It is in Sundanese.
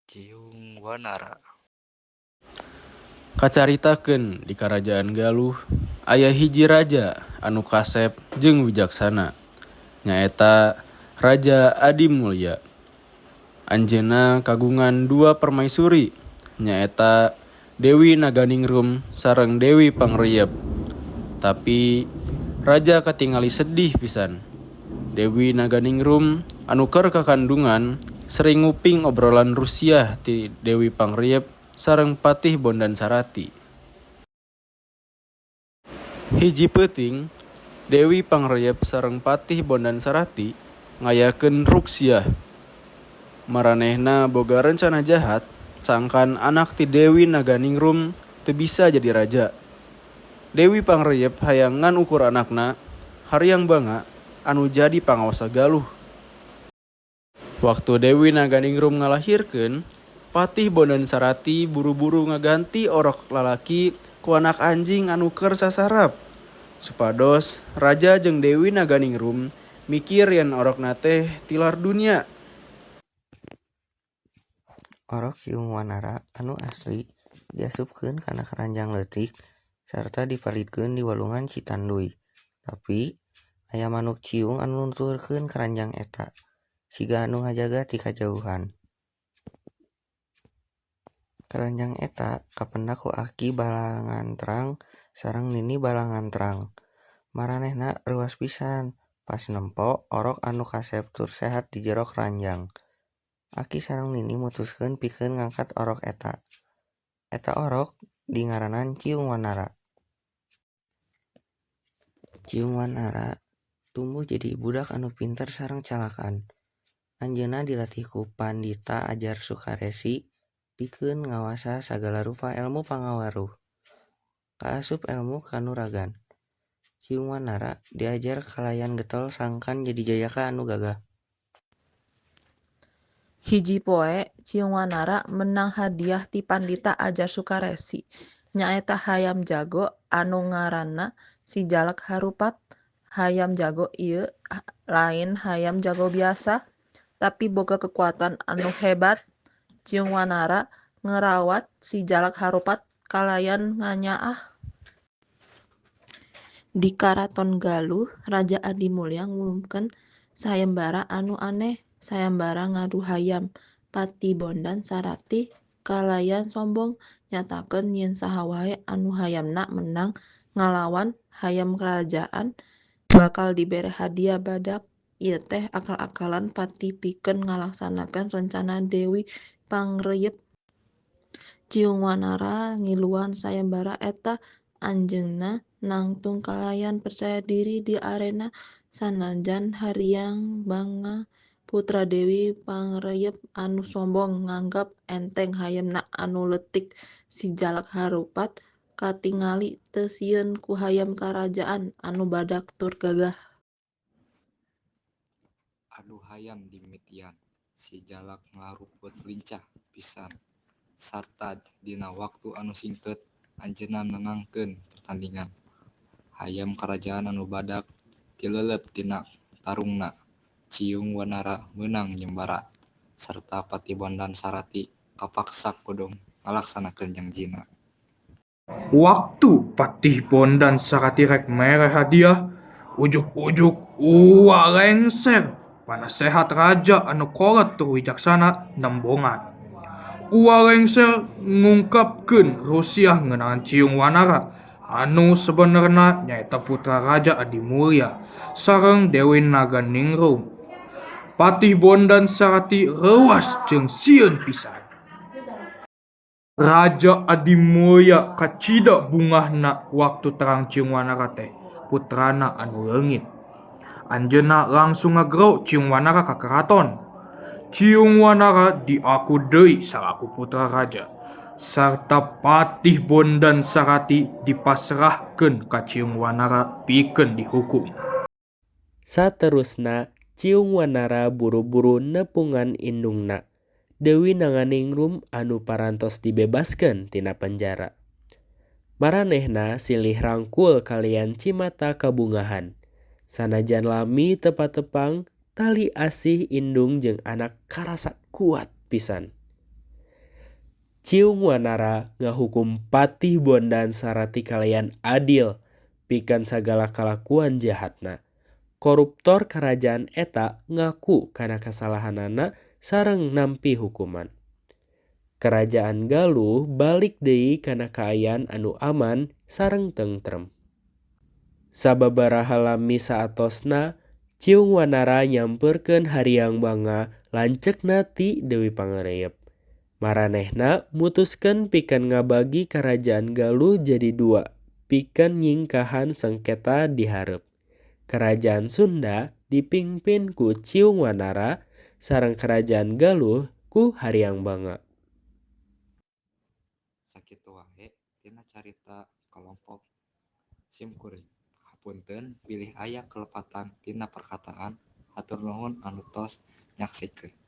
Ciung Wanara. Kacaritakeun di Karajaan Galuh aya hiji raja anu kasep jeung wijaksana nyaeta Raja Adimulya. Anjeunna kagungan dua permaisuri nyaeta Dewi Naganingrum sareng Dewi Pangreyep. Tapi raja katingali sedih pisan. Dewi Naganingrum anu keur kakandungan sering nguping obrolan rusiah ti Dewi Pangreyep sareng Patih Bondan Sarati. Hiji peuting Dewi Pangreyep sareng Patih Bondan Sarati ngayakeun ruksiah. Maranehna boga rencana jahat sangkan anak ti Dewi Naganingrum teu bisa jadi raja. Dewi Pangreyep hayang ngan ukur anakna, Hariang Banga, anu jadi panguasa Galuh. Waktu Dewi Naganingrum ngalahirkeun, Patih Bondan Sarati buru-buru ngaganti orok lalaki ku anak anjing anu keur sasarap supados raja jeung Dewi Naganingrum mikir yen orokna teh tilar dunya. Orok Ciung Wanara anu asli diasupkeun kana karanjang leutik sarta dipalidkeun di walungan Citanduy. Tapi, aya manuk ciung anu nuturkeun karanjang eta, siga anu ngajaga ti kajauhan. Karanjang eta kapendak ku Aki Balangantrang sareng Nini Balangantrang. Maranehna reuwas pisan pas nempo orok anu kasep tur sehat di jero karanjang. Aki sareng Nini mutuskeun pikeun ngangkat orok eta. Eta orok dingaranan Ciung Wanara. Ciung Wanara tumbuh jadi budak anu pinter sareng calakan. Anjeunna dilatih ku Pandita Ajar Sukaresi pikeun ngawasa sagala rupa elmu pangaweruh, kaasup elmu kanuragan. Ciung Wanara diajar kalayan getol sangkan jadi jajaka anu gagah. Hiji poe, Ciung Wanara meunang hadiah ti Pandita Ajar Sukaresi, nyaeta hayam jago anu ngaranna Si Jalak Harupat. Hayam jago ieu lain hayam jago biasa, tapi boga kekuatan anu hebat. Ciung Wanara ngerawat Si Jalak Harupat kalayan nganyaah. Di Karaton Galuh, Raja Adimulya ngumumkeun sayembara anu aneh, sayembara ngadu hayam. Patih Bondan Sarati kalayan sombong nyatakeun yen saha wae anu hayamna meunang ngalawan hayam karajaan bakal dibere hadiah badak. Ieu teh akal-akalan patih pikeun ngalaksanakeun rencana Dewi Pangreyep. Ciung Wanara ngiluan sayembara eta. Anjeunna nangtung kalayan percaya diri di arena sanajan Hariang Banga, putra Dewi Pangreyep anu sombong nganggap enteng hayamna anu leutik. Si Jalak Harupat katingali teu sieun ku hayam karajaan anu badak tur gagah. Adu hayam dimimitian. Si Jalak ngaruput lincah pisan sarta dina waktu anu singket anjeunna meunangkeun pertandingan. Hayam karajaan anu badak tilelep tina tarungna. Ciung Wanara meunang nyembara sarta Patih Bondan Sarati kapaksa kudu ngalaksanakeun janjina. Waktu Patih Bondan Sarati rek mere hadiah, ujug-ujug Uwa Lengser, panasehat raja anu kolot tur wijaksana nembongan. Uwa Lengser ngungkapkeun rusiah ngeunaan Ciung Wanara anu sabenerna nyaeta putra Raja Adimulya sareng Dewi Naganingrum. Patih Bondan Sarati reuwas jeung sieun pisan. Raja Adimulya kacida bungahna waktu terang Ciung Wanara teh putrana anu leungit. Anjeunna langsung ngagero Ciung Wanara ka karaton. Ciung Wanara diaku deui salaku putra raja sarta Patih Bondan Sarati dipasrahkeun ka Ciung Wanara pikeun dihukum. Saterusna Ciung Wanara buru-buru nepungan indungna, Dewi Naganingrum anu parantos dibebaskeun tina penjara. Maranehna silih rangkul kalayan cimata kabungahan. Sanajan lami teu patepang, tali asih indung jeung anak karasa kuat pisan. Ciung Wanara ngahukum Patih Bondan Sarati kalayan adil pikeun sagala kalakuan jahatna. Koruptor karajaan eta ngaku kana kasalahanana sareng nampi hukuman. Kerajaan Galuh balik deui kana kaayaan anu aman sareng tentrem. Sababaraha lami saatosna, Ciung Wanara nyamperkeun Hariang Banga lanceukna ti Dewi Pangareup. Maranehna mutuskeun pikeun ngabagi Karajaan Galuh jadi dua pikeun nyingkahan sengketa di hareup. Kerajaan Sunda dipingpin ku Ciung Wanara sareng Kerajaan Galuh ku Hariang Banga. Sakitu wae tina carita kalompok simkuring. Hapunten bilih aya kalepatan tina perkataan. Hatur nuhun anu tos nyaksikeun.